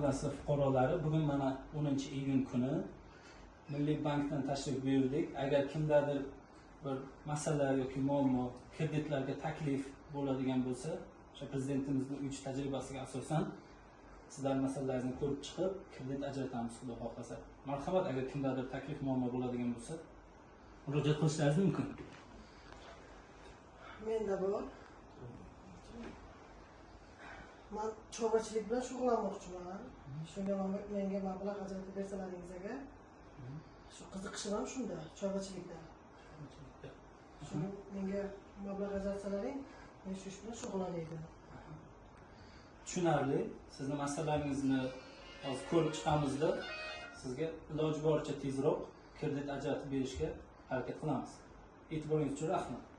Hurmatli fuqarolari, bugun mana 10-iyun kuni Milliy bankdan tashrif buyurdik. Agar kimdadir bir masala yoki muammo, kreditlarga taklif bo'ladigan bo'lsa, o'sha prezidentimizning 3 tajribasiga asosan sizlar masalalaringizni ko'rib chiqib, kredit ajratamiz, xudo xohlasa. Marhamat, agar kimdadir taklif, muammo bo'ladigan bo'lsa, murojaat qilishlaringiz mumkin. Menda bor. Man chorvachilik bilan shug'ullanmoqchiman. Shunga menga mablag' ajratib bersalaringiz agar. Shu qiziqishim ham shunda, chorvachilikda. Shu menga mablag' ajratsalaring, men shu ish bilan shug'ullanaydim. Tushunarli. Sizni masalaningizni hozir ko'rib chiqamizda, sizga iloji boricha tezroq kredit ajratib berishga harakat qilamiz. E'tiboringiz uchun rahmat.